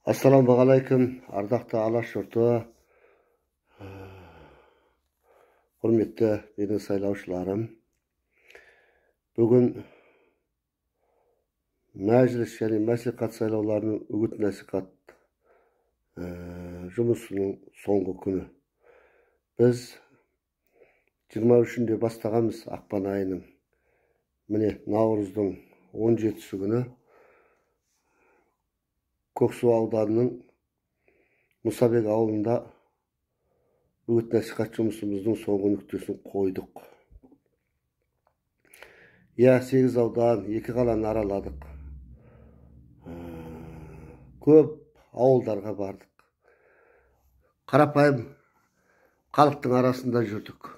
Ассалаумағалейкум, ардақты Алаш жұрты, құрметті менің сайлаушыларым. Бүгін мәжіліс және мәслихат сайлауларының үгіт насихат жұмысының соңғы күні. Біз 23-інде бастағанбыз ақпан айының. Міне, наурыздың 17-сі күні Көксу ауданының Мұсабек ауылында үгіт насихат жұмысымыздың соңғы нүктесін қойдық. Иә, 8 аудан, 2 қаланы араладық. Көп ауылдарға бардық. Қарапайым халықтың арасында жүрдік.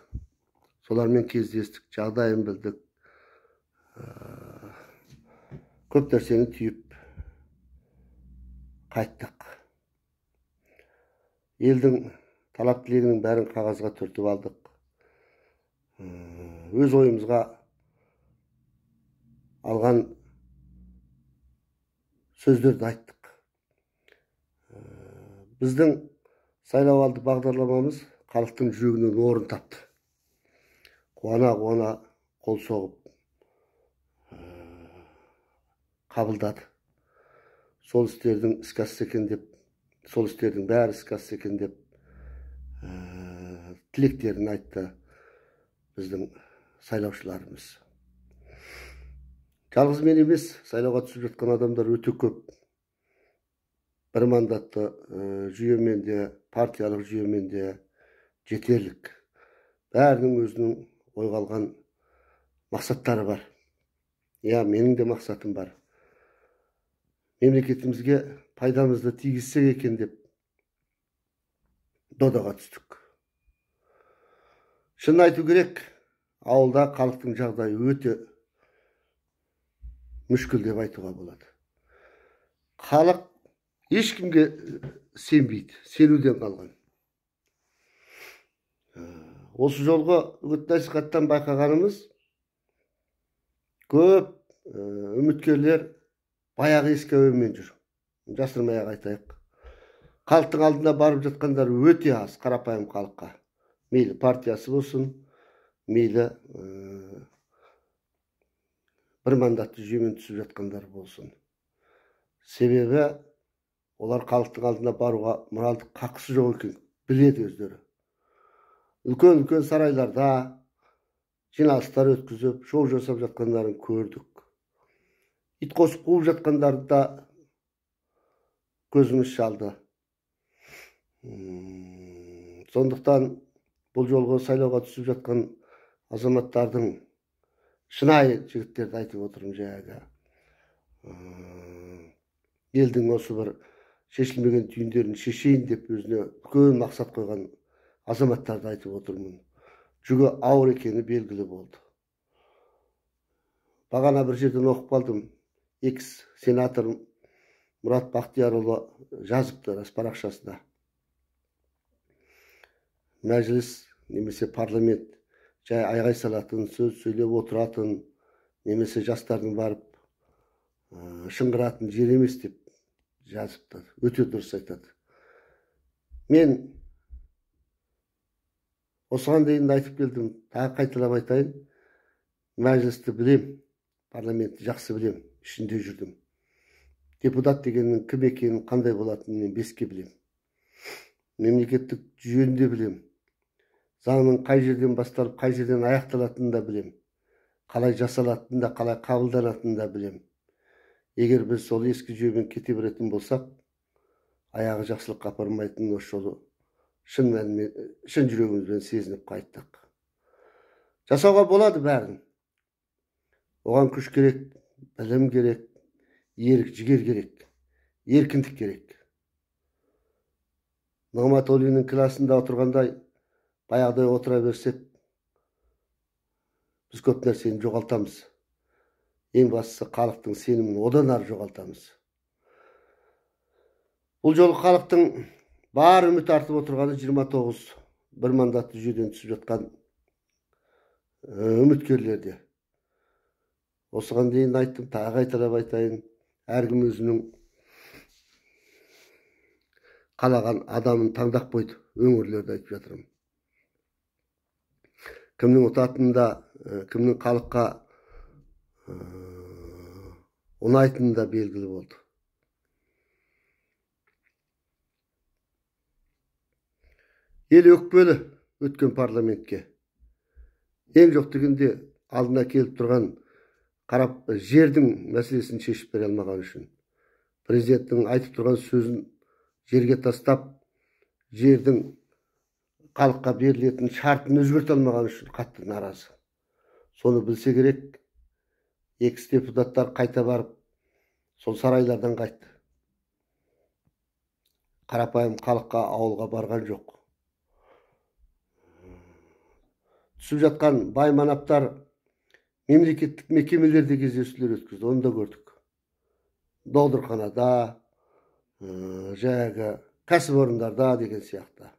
Солармен кездестік, жағдайын білдік. Көп нәрсені түйіп қайттық. Елдің талап тілегінің бәрін қағазға түртіп алдық. Өз ойымызға алған сөздерді айттық. Біздің сайлауалды бағдарламамыз халықтың жүрегінен орын тапты. Қуана-қуана қол соғып қабылдады. Сол істердің іске асса екен деп, сол істердің бәрі іске асса екен деп тілектерін айтты біздің сайлаушыларымыз. Жалғыз мен емес, сайлауға түсіп жатқан адамдар өте көп. Бір мандатты жүйемен де, партиялық жүйемен де жетерлік. Бәрінің өзінің ойға алған мақсаттары бар. Иә, менің де мақсатым бар. Мемлекетімізге пайдамызды тигізсек екен деп додаға түстік. Шынын айту керек, ауылда халықтың жағдайы өте мүшкіл деп айтуға болады. Халық ешкімге сенбейді, сенуден қалған. Осы жолғы үгіт насихаттан байқағанымыз, көп үміткерлер баяғы ескі әуенмен жүр. Жасырмай-ақ айтайық. Халықтың алдында барып жатқандар өте аз, қарапайым халыққа. Мейлі партиясы болсын, мейлі бір мандатты жүйемен түсіп жатқандар болсын. Себебі олар халықтың алдына баруға моральдық қақысы жоқ екен, біледі өздері. Үлкен-үлкен сарайларда жиналыстар өткізіп, шоу жасап жатқандарын көрдік. Ит қосып қуып жатқандарды да көзіміз шалды. Сондықтан бұл жолғы сайлауға түсіп жатқан азаматтардың, шынайы жігіттерді айтып отырмын жаңағы, елдің осы бір шешілмеген түйіндерін шешейін деп өзіне үлкен мақсат қойған азаматтарды айтып отырмын. Жүгі ауыр екені белгілі болды. Бағана бір жерден оқып қалдым. Экс-сенатор Мұрат Бақтиярұлы жазыпты рас парақшасында. Мәжіліс немесе парламент жай айғай салатын, сөз сөйлеп отыратын, немесе жастардың барып шыңғыратын жер емес деп жазыпты. Өте дұрыс айтады. Мен осыған дейін айтып келдім, тағы қайталап айтайын. Мәжілісті білем, парламентті жақсы білем, ішінде жүрдім. Депутат дегеннің кім екенін, қандай болатынын мен беске білем. Мемлекеттік жүйені де білем. Заңның қай жерден басталып, қай жерден аяқталатынын да білем. Қалай жасалатынын да, қалай қабылданатынын да білем. Егер біз сол ескі жүйемен кете беретін болсақ, аяғы жақсылыққа апармайтынын осы жолы шын мәнімен, шын жүрегімізбен сезініп қайттық. Жасауға болады бәрін. Оған күш керек, білім керек, ерік жігер керек, еркіндік керек. Нығматуллиннің класында отырғандай баяғыдай отыра берсек, біз көп нәрсені жоғалтамыз. Ең бастысы халықтың сенімін одан ары жоғалтамыз. Бұл жолы халықтың бар үміт артып отырғаны 29 бір мандатты жүйеден түсіп жатқан үміткерлерде. Осыған дейін айттым, тағы қайталап айтайын, әркім өзінің Қалаған адамын таңдап қойды, өңірлерді айтып жатырмын. Кімнің ұтатынын да, кімнің халыққа ұнайтыны да белгілі болды. Ел өкпелі өткен парламентке. Ең жоқ дегенде алдына келіп тұрған қарап жердің мәселесін шешіп бере алмаған үшін. Президенттің айтып тұрған сөзін жерге тастап, жердің халыққа берілетін шартын өзгерте алмаған үшін қатты наразы. Соны білсе керек, экс депутаттар қайта барып, сол сарайлардан қайтты. Қарапайым халыққа, ауылға барған жоқ. Түсіп жатқан бай манаптар мемлекеттік мекемелерде кездесулер өткізді, оны да көрдік. Долдырханада, жаңағы кәсіпорындарда деген сияқты.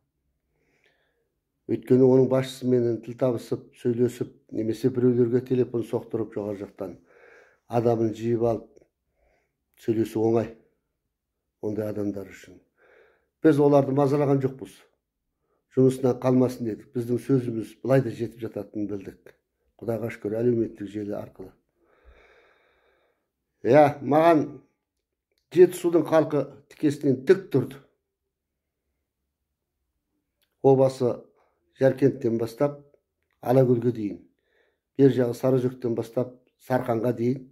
Өйткені оның басшысыменен тіл табысып, сөйлесіп, немесе біреулерге телефон соқтырып жоғары жақтан адамын жиып алып сөйлесу оңай ондай адамдар үшін. Біз оларды мазалаған жоқпыз. Жұмысынан қалмасын дедік. Біздің сөзіміз былай да жетіп жататынын білдік. Құдайға шүкір, әлеуметтік желі арқылы. Иә, маған Жетісудың халқы тікесінен тік тұрды. Обасы Жаркенттен бастап Алакөлге дейін, бер жағы Сарыөзектен бастап Сарқанға дейін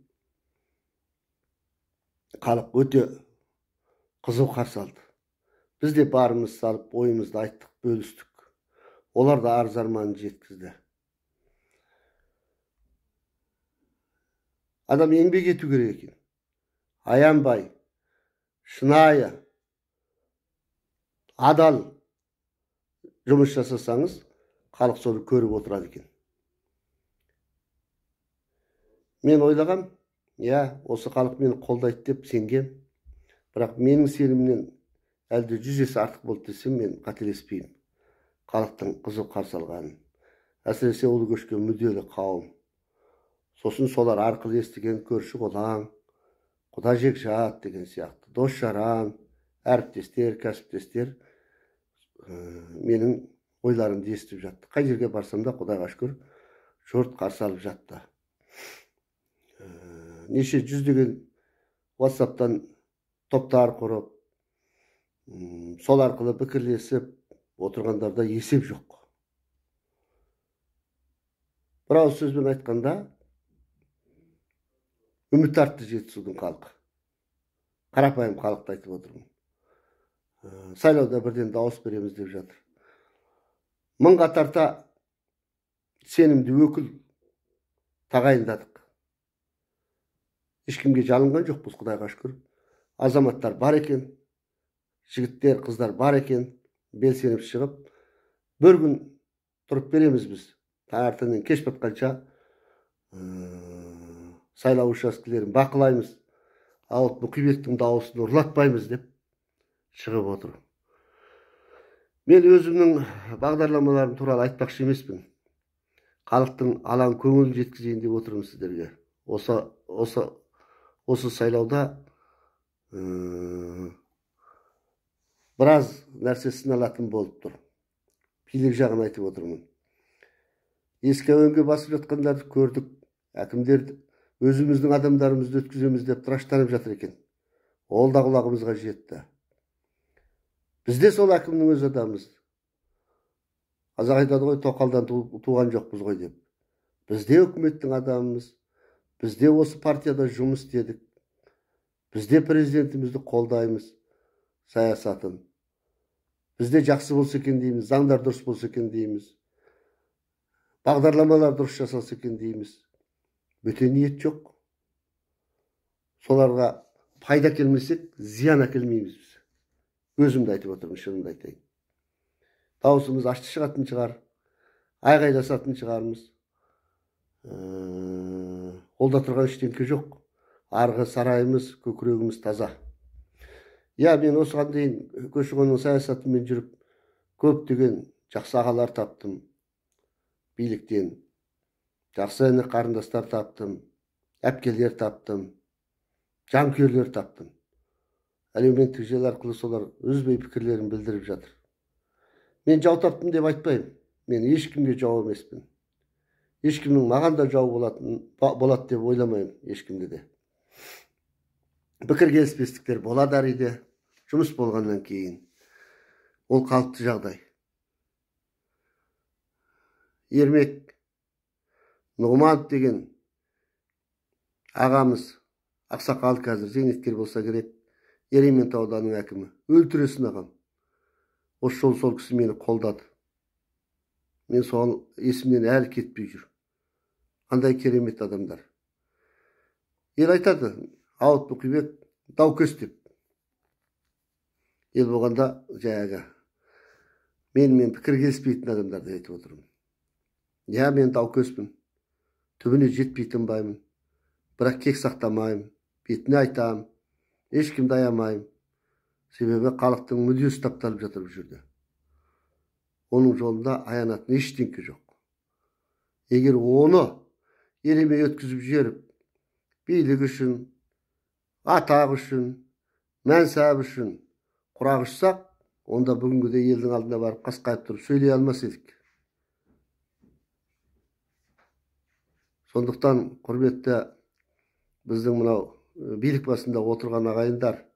халық өте қызу қарсы алды. Біз де барымыз салып, ойымызды айттық, бөлістік. Олар да арыз арманын жеткізді. Адам еңбек ету керек екен. Аянбай, шынайы, адал жұмыс жасасаңыз, халық соны көріп отырады екен. Мен ойлағам, иә, осы халық мені қолдайды деп сенгем. Бірақ менің сенімімнен әлде 100 есе артық болды десем, мен қателеспеймін. Халықтың қызу қарсы алғанын. Әсіресе ұлы көшкен мүдделі қауым. Сосын солар арқылы естіген көрші қолаң, құда жекжат деген сияқты, дос жаран, әріптестер, кәсіптестер менің ойларымды естіп жатты. Қай жерге барсам да, Құдайға шүкір, жұрт қарсы алып жатты. Неше жүздеген WhatsApp'тан топтар құрып, сол арқылы пікірлесіп отырғандарда есеп жоқ. Бір ауыз сөзбен айтқанда, үміт артты Жетісудың халқы. Қарапайым халықты айтып отырмын. Сайлауда бірден дауыс береміз деп жатыр. Мыңға тарта сенімді өкіл тағайындадық. Ешкімге жалынған жоқпыз, Құдайға шүкір. Азаматтар бар екен, жігіттер, қыздар бар екен, белсеніп шығып, бір күн тұрып береміз біз. Таңертеңнен кеш батқанша сайлау учаскелерін бақылаймыз, ал Мұқибектің дауысын ұрлатпаймыз деп шығып отыр. Мен өзімнің бағдарламаларым туралы айтпақшы емеспін. Халықтың алаң көңілін жеткізейін деп отырмын сіздерге. Осы сайлауда біраз нәрсе сыналатын болып тұр. Билік жағын айтып отырмын. Ескі әуенге басып жатқандарды көрдік. Әкімдер өзіміздің адамдарымызды өткіземіз деп тыраштанып жатыр екен. Ол да құлағымызға жетті. Біз де сол әкімнің өз адамымыз. Қазақ айтады ғой, тоқалдан туған жоқпыз ғой деп. Біз де үкіметтің адамымыз. Біз де осы партияда жұмыс істедік. Біз де президентімізді қолдаймыз, саясатын. Біз де жақсы болса екен дейміз, заңдар дұрыс болса екен дейміз. Бағдарламалар дұрыс жасалса екен дейміз. Бөтен ниет жоқ. Соларға пайда әкелмесек, зиян әкелмейміз біз. Өзімді айтып отырмын, шынымды айтайын. Дауысымыз ашты шығатын шығар, айғайласатын шығармыз. Қолда тұрған ештеңке жоқ. Арғы сарайымыз, көкірегіміз таза. Иә, мен осыған дейін көші-қонның саясатымен жүріп, көптеген жақсы ағалар таптым биліктен. Жақсы іні қарындастар таптым, әпкелер таптым, жанкүйерлер таптым. Әлеуметтік желі арқылы солар үзбей пікірлерін білдіріп жатыр. Мен жау таптым деп айтпаймын. Мен ешкімге жау емеспін. Ешкімнің маған да жау болады деп ойламаймын, ешкімде де. Пікір келіспестіктер болады әрине, жұмыс болғаннан кейін. Ол қалыпты жағдай. Ермек Нұғыманов деген ағамыз, ақсақал қазір зейнеткер болса керек, Ерейментау ауданының әкімі. Өлтіресін ағам. Осы жолы сол кісі мені қолдады. Мен соған есімнен әлі кетпей жүр. Қандай керемет адамдар. Ел айтады, Ауыт Бұқибек даукес деп. Ел болғанда жаңағы менімен пікір келіспейтін адамдарды айтып отырмын. Иә, мен даукеспін. Түбіне жетпейтін баймын. Бірақ кек сақтамаймын, бетіне айтамын. Ешкімді аямаймын. Себебі халықтың мүддесі тапталып жатыр бұл жерде. Оның жолында аянатын ештеңке жоқ. Егер оны елеме өткізіп жіберіп, билік үшін, атақ үшін, мәнсап үшін құрақ ұшсақ, онда бүгінгіде елдің алдына барып қасқайып тұрып сөйлей алмас едік. Сондықтан, құрметті біздің мынау билік басында отырған ағайындар,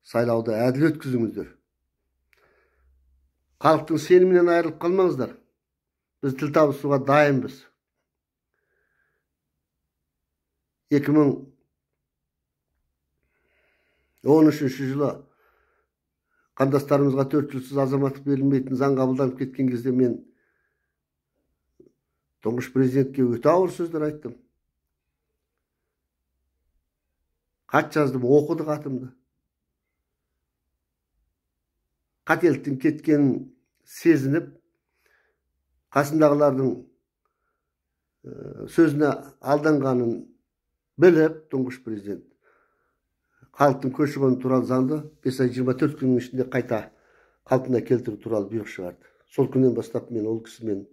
сайлауды әділ өткізіңіздер. Халықтың сенімінен айырылып қалмаңыздар. Біз тіл табысуға дайынбыз. 2013 жылы қандастарымызға 4 жылсыз азаматтық берілмейтін заң қабылданып кеткен кезде мен тұңғыш президентке өте ауыр сөздер айттым. Хат жаздым, оқыды хатымды. Қателіктің кеткенін сезініп, қасындағылардың сөзіне алданғанын біліп, тұңғыш президент халықтың көші-қоны туралы заңды 5 ай 24 күннің ішінде қайта қалпына келтіру туралы бұйрық шығарды. Сол күннен бастап мен ол кісімен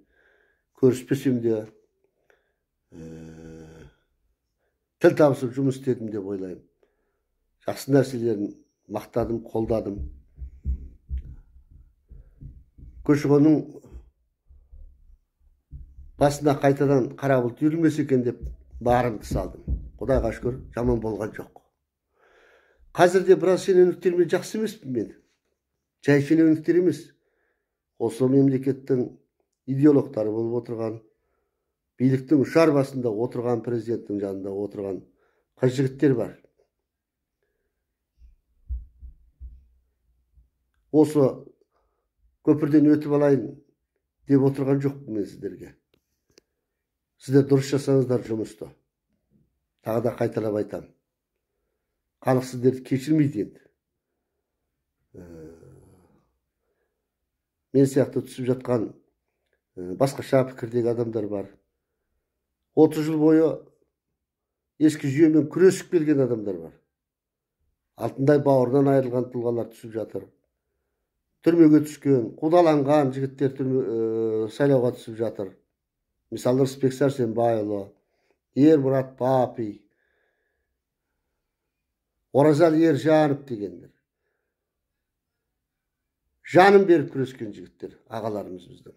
көріспесем де тіл табысып жұмыс істедім деп ойлаймын. Жақсы нәрселерін мақтадым, қолдадым. Көші-қонның басына қайтадан қара бұлт үйірілмесе екен деп барымды салдым. Құдайға шүкір, жаман болған жоқ. Қазір де біраз шенеуніктермен жақсы емеспін мен. Жай шенеуніктер емес. Осы мемлекеттің идеологтары болып отырған, биліктің ұшар басында отырған, президенттің жанында отырған қыз жігіттер бар. Осы көпірден өтіп алайын деп отырған жоқпын мен сіздерге. Сіздер дұрыс жасаңыздар жұмысты. Тағы да қайталап айтамын. Халық сіздерді кешірмейді енді. Мен сияқты түсіп жатқан басқаша пікірдегі адамдар бар. 30 жыл бойы ескі жүйемен күресіп келген адамдар бар. Алтындай бауырынан айырылған тұлғалар түсіп жатыр. Түрмеге түскен, қудаланған жігіттер сайлауға түсіп жатыр. Мысалы, Рысбек Сәрсенбайұлы, Ермұрат Папи, Оразалы Ержанов дегендер. Жанын беріп күрескен жігіттер, ағаларымыз біздің.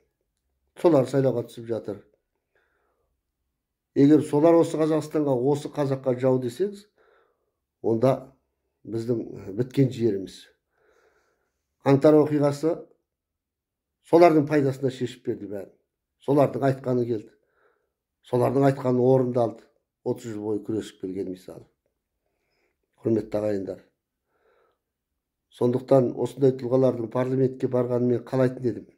Солар сайлауға түсіп жатыр. Егер солар осы Қазақстанға, осы қазаққа жау десеңіз, онда біздің біткен жеріміз. Қаңтар оқиғасы солардың пайдасына шешіп берді бәрін. Солардың айтқаны келді. Солардың айтқаны орындалды. 30 жыл бойы күресіп келген мысалы. Құрметті ағайындар. Сондықтан осындай тұлғалардың парламентке барғанын мен қалайтын едім.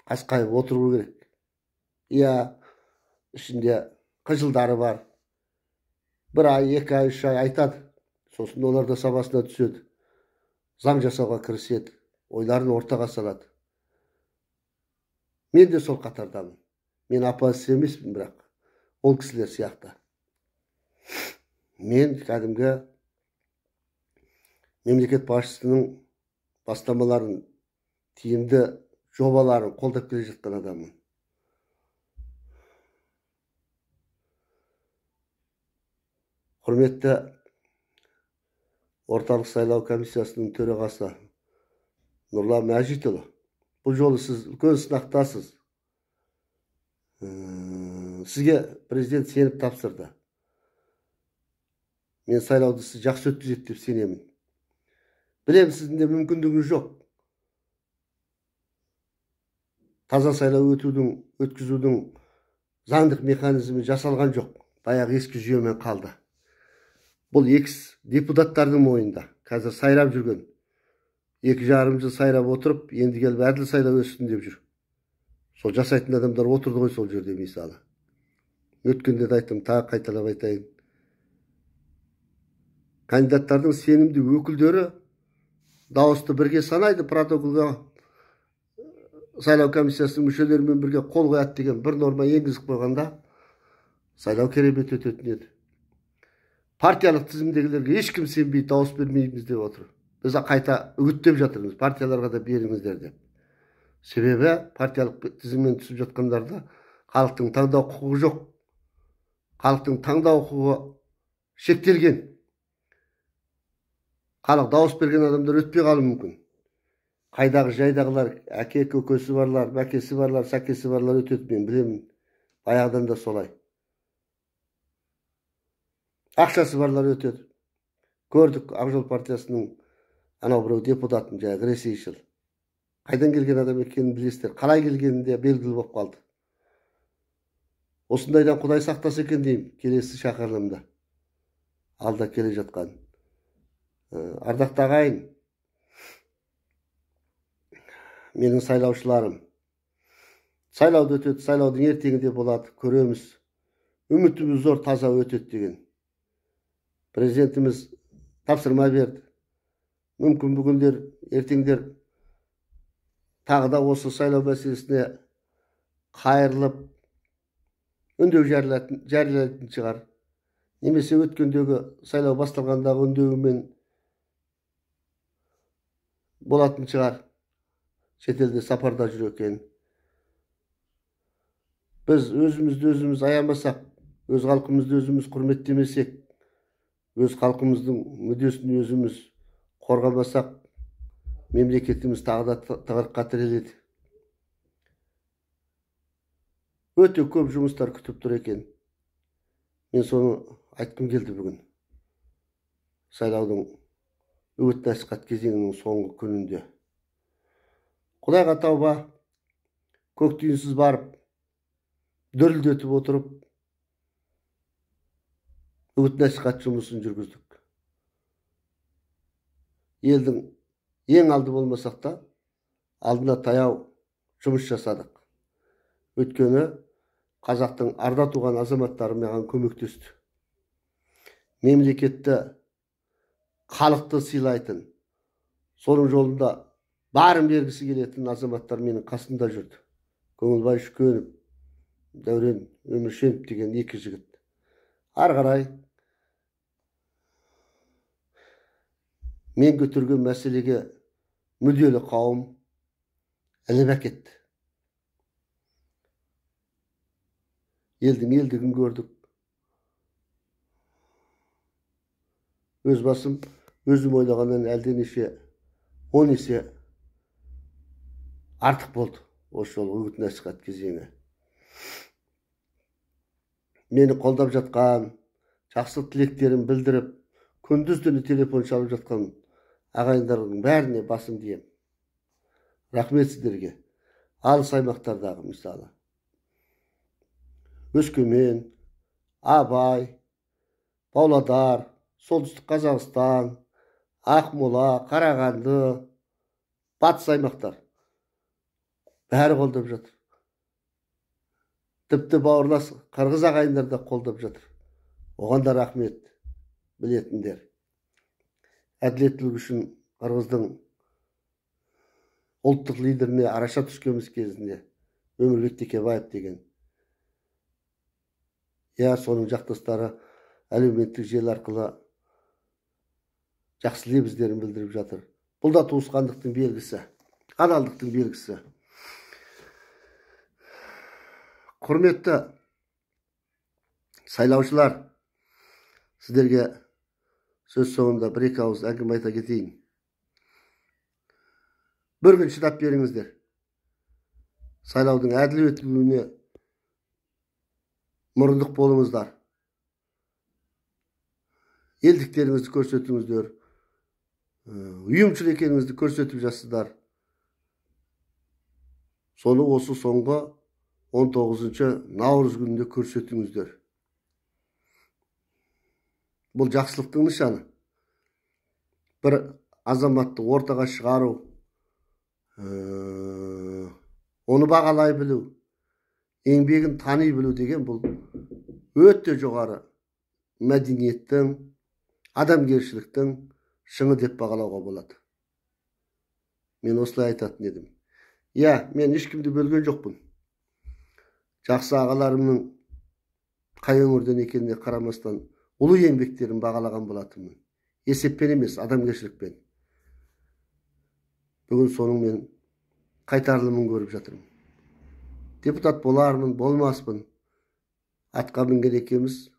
Қасқайып отыру керек. Иә, ішінде қыжылдары бар. 1 ай, 2 ай, 3 ай айтады. Сосын олар да сабасына түседі. Заң жасауға кіріседі, ойларын ортаға салады. Мен де сол қатардамын. Мен оппозиция емеспін, бірақ ол кісілер сияқты. Мен кәдімгі мемлекет басшысының бастамаларын, тиімді жобаларын қолдап келе жатқан адаммын. Құрметті Орталық сайлау комиссиясының төрағасы Нұрлан Мәжитұлы, бұл жолы сіз үлкен сынақтасыз. Сізге президент сеніп тапсырды. Мен сайлауды сіз жақсы өткізеді деп сенемін. Білемін, сіздің де мүмкіндігіңіз жоқ. Таза сайлау өткізудің заңдық механизмі жасалған жоқ. Баяғы ескі жүйемен қалды. Бұл экс депутаттардың мойнында. Қазір сайрап жүрген. 2,5 жыл сайрап отырып, енді келіп әділ сайлау өтсін деп жүр. Сол жасайтын адамдар отырды ғой сол жерде мысалы. Өткенде де айттым, тағы қайталап айтайын. Кандидаттардың сенімді өкілдері дауысты бірге санайды, протоколға сайлау комиссиясының мүшелерімен бірге қол қояды деген бір норма енгізіп қойғанда сайлау керемет өтетін еді. Партиялық тізімдегілерге ешкім сенбей дауыс бермейміз деп отыр. Біз қайта үгіттеп жатырмыз, партияларға да беріңіздер деп. Себебі партиялық тізіммен түсіп жатқандарда халықтың таңдау құқығы жоқ. Халықтың таңдау құқығы шектелген. Халық дауыс берген адамдар өтпей қалуы мүмкін. Қайдағы жайдағылар, әке көкесі барлар, бәкесі барлар, сәкесі барлар өтеді, мен білемін. Баяғыдан да солай. Ақшасы барлар өтеді. Көрдік Ақжол партиясының анау біреу депутатын, жаңағы ресейшіл. Қайдан келген адам екенін білесіздер. Қалай келгені де белгілі болып қалды. Осындайдан Құдай сақтаса екен деймін келесі шақырылымда. Алда келе жатқан. Ардақты ағайын, менің сайлаушыларым. Сайлауды өтеді, сайлаудың ертеңінде болады, көреміз. Үмітіміз зор, таза өтеді деген. Президентіміз тапсырма берді. Мүмкін бүгіндер, ертеңдер тағы да осы сайлау мәселесіне қайырылып, үндеу жариялайтын шығар. Немесе өткендегі сайлау басталғандағы үндеуімен болатын шығар. Шетелде сапарда жүр екен. Біз өзімізді өзіміз аямасақ, өз халқымызды өзіміз құрметтемесек, өз халқымыздың мүддесін өзіміз қорғамасақ, мемлекетіміз тағы да тығырыққа тіреледі. Өте көп жұмыстар күтіп тұр екен. Мен соны айтқым келді бүгін. Сайлаудың үгіт насихат кезеңінің соңғы күнінде. Құдайға тауба, көк тиынсыз барып, дүрілдетіп отырып, үгіт насихат жұмысын жүргіздік. Елдің ең алды болмасақ та, алдына таяу жұмыс жасадық. Өйткені қазақтың арда туған азаматтары маған көмектесті. Мемлекетті, халықты сыйлайтын, соның жолында барын бергісі келетін азаматтар менің қасымда жүрді. Көңілбай Шүкенов, Дәурен Өміршенов деген екі жігіт. Ары қарай мен көтерген мәселеге мүдделі қауым іліп әкетті. Елдің елдігін көрдік. Өз басым, өзім ойлағаннан әлденеше 10 есе артық болды осы жолы үгіт насихат кезеңі. Мені қолдап жатқан, жақсы тілектерін білдіріп, күндіз түні телефон шалып жатқан ағайындардың бәріне басым тиемін. Рахмет сіздерге. Алыс аймақтардағы мысалы Өскемен, Абай, Павлодар, Солтүстік Қазақстан, Ақмола, Қарағанды, батыс аймақтар бәрі қолдап жатыр. Тіпті бауырлас қырғыз ағайындар да қолдап жатыр. Оған да рахмет білетіндер. Әділеттілік үшін қырғыздың ұлттық лидеріне араша түскеніміз кезінде Өмірбек Текебаев деген. Я соның жақтастары әлеуметтік желі арқылы жақсы лебіздерін білдіріп жатыр. Бұл да туысқандықтың белгісі, адалдықтың белгісі. Құрметті сайлаушылар, сіздерге Сөз соңында бір-екі ауыз әңгіме айта кетейін. Бір күн шыдап беріңіздер. Сайлаудың әділ өтуіне мұрындық болыңыздар. Елдіктеріңізді көрсетіңіздер. Ұйымшыл екеніңізді көрсетіп жатсыздар. Соны осы соңғы 19 наурыз күнінде көрсетіңіздер. Бұл жақсылықтың нышаны. Бір азаматты ортаға шығару, оны бағалай білу, еңбегін тани білу деген бұл өте жоғары мәдениеттің, адамгершіліктің шыңы деп бағалауға болады. Мен осылай айтатын едім. Иә, мен ешкімді бөлген жоқпын. Жақсы ағаларымның қай өңірден екеніне қарамастан ұлы еңбектерін бағалаған болатынмын. Есеппен емес, адамгершілікпен. Бүгін соның мен қайтарылымын көріп жатырмын. Депутат болармын, болмаспын. Атқа мінген екенбіз,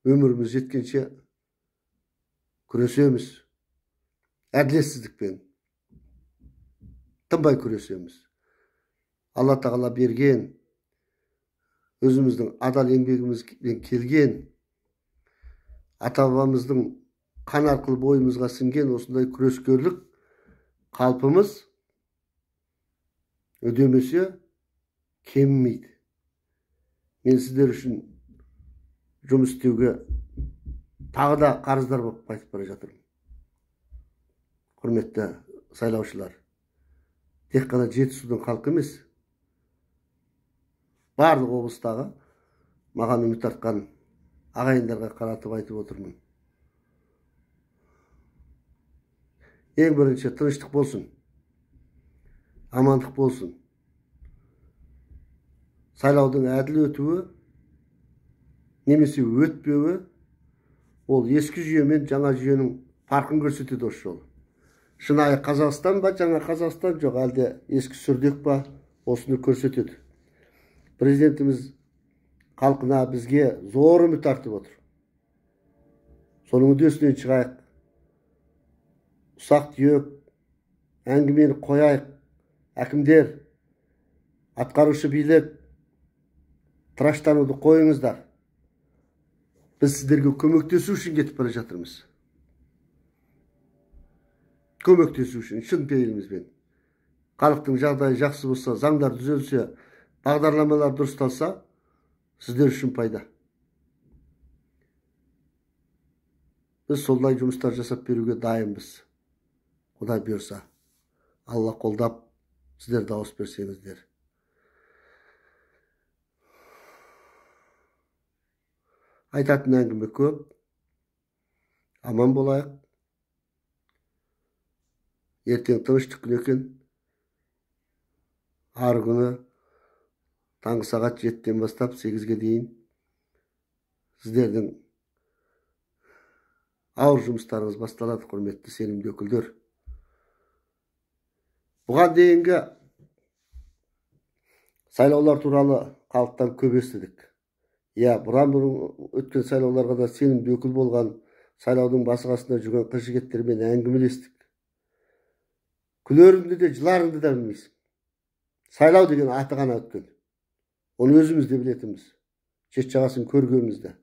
өміріміз жеткенше күресеміз. Әділетсіздікпен тынбай күресеміз. Алла тағала берген, өзіміздің адал еңбегімізбен келген, ата-бабамыздың қан арқылы бойымызға сіңген осындай күрескерлік қалпымыз үдемесе кемімейді. Мен сіздер үшін жұмыс істеуге тағы да қарыздар болып қайтып бара жатырмын. Құрметті сайлаушылар, тек қана Жетісудың халқы емес, барлық облыстағы маған үміт артқан ағайындарға қаратып айтып отырмын. Ең бірінші тыныштық болсын, амандық болсын. Сайлаудың әділ өтуі немесе өтпеуі ол ескі жүйе мен жаңа жүйенің парқын көрсетеді осы жолы. Шынайы Қазақстан ба, жаңа Қазақстан жоқ, әлде ескі сүрдек па, осыны көрсетеді. Президентіміз халқына, бізге зор үміт артып отыр. Соның үдесінен шығайық. Ұсақ түйек әңгімені қояйық. Әкімдер, атқарушы билік, тыраштануды қойыңыздар. Біз сіздерге көмектесу үшін кетіп бара жатырмыз. Көмектесу үшін, шын пейілімізбен. Халықтың жағдайы жақсы болса, заңдар түзелсе, бағдарламалар дұрысталса, сіздер үшін пайда. Біз солай жұмыстар жасап беруге дайынбыз. Құдай бұйырса, Алла қолдап, сіздер дауыс берсеңіздер. Айтатын әңгіме көп. Аман болайық. Ертең тыныштық күн екен. Ары күні таңғы сағат 7-тен бастап 8-ге дейін сіздердің ауыр жұмыстарыңыз басталады, құрметті сенімді өкілдер. Бұған дейінгі сайлаулар туралы халықтан көп естідік. Иә, бұрын өткен сайлауларға да сенімді өкіл болған, сайлаудың басы қасында жүрген қыз жігіттермен әңгімелестік. Күлеріңді де, жыларыңды да білмейсің. Сайлау деген аты ғана өткен. Оны өзіміз де білетінбіз. Шет жағасын көргенбіз де.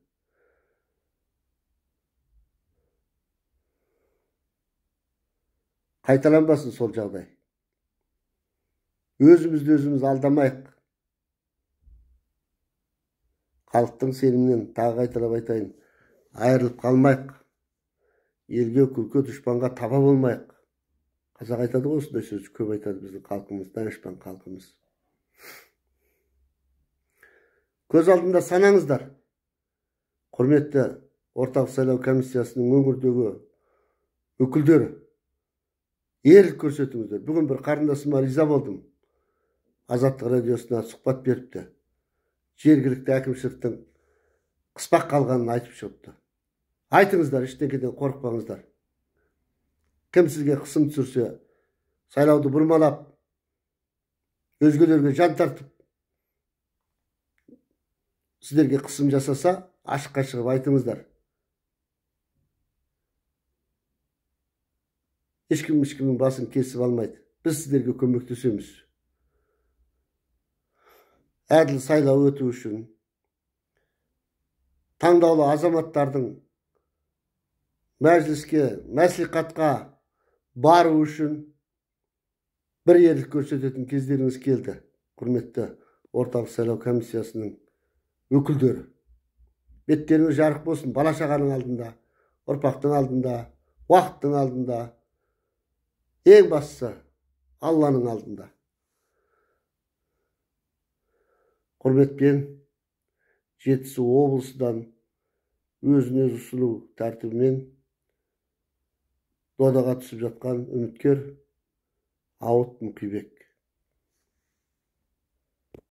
Қайталанбасын сол жағдай. Өзімізді өзіміз алдамайық. Халықтың сенімінен тағы қайталап айтайын, айырылып қалмайық. Елге күлкі, дұшпанға таба болмайық. Қазақ айтады ғой, осындай сөз көп айтады біздің халқымыз, данышпан халқымыз. Көз алдында санаңыздар. Құрметті Орталық сайлау комиссиясының өңірдегі өкілдері, ерлік көрсетіңіздер. Бүгін бір қарындасыма риза болдым. Азаттық радиосына сұхбат беріпті. Жергілікті әкімшіліктің қыспақ қалғанын айтып шығыпты. Айтыңыздар, ештеңеден қорықпаңыздар. Кім сізге қысым түсірсе, сайлауды бұрмалап, өзгелерге жан тартып, сіздерге қысым жасаса, ашыққа шығып айтыңыздар. Ешкім ешкімнің басын кесіп алмайды. Біз сіздерге көмектесеміз. Әділ сайлау өту үшін, таңдаулы азаматтардың мәжіліске, мәслихатқа бару үшін бір ерлік көрсететін кездеріңіз келді, құрметті Орталық сайлау комиссиясының өкілдері. Беттеріңіз жарық болсын, бала шағаның алдында, ұрпақтың алдында, уақыттың алдында, ең бастысы Алланың алдында. Құрметпен Жетісу облысынан өзін өзі ұсыну тәртібімен додаға түсіп жатқан үміткер Ауыт Мұқибек.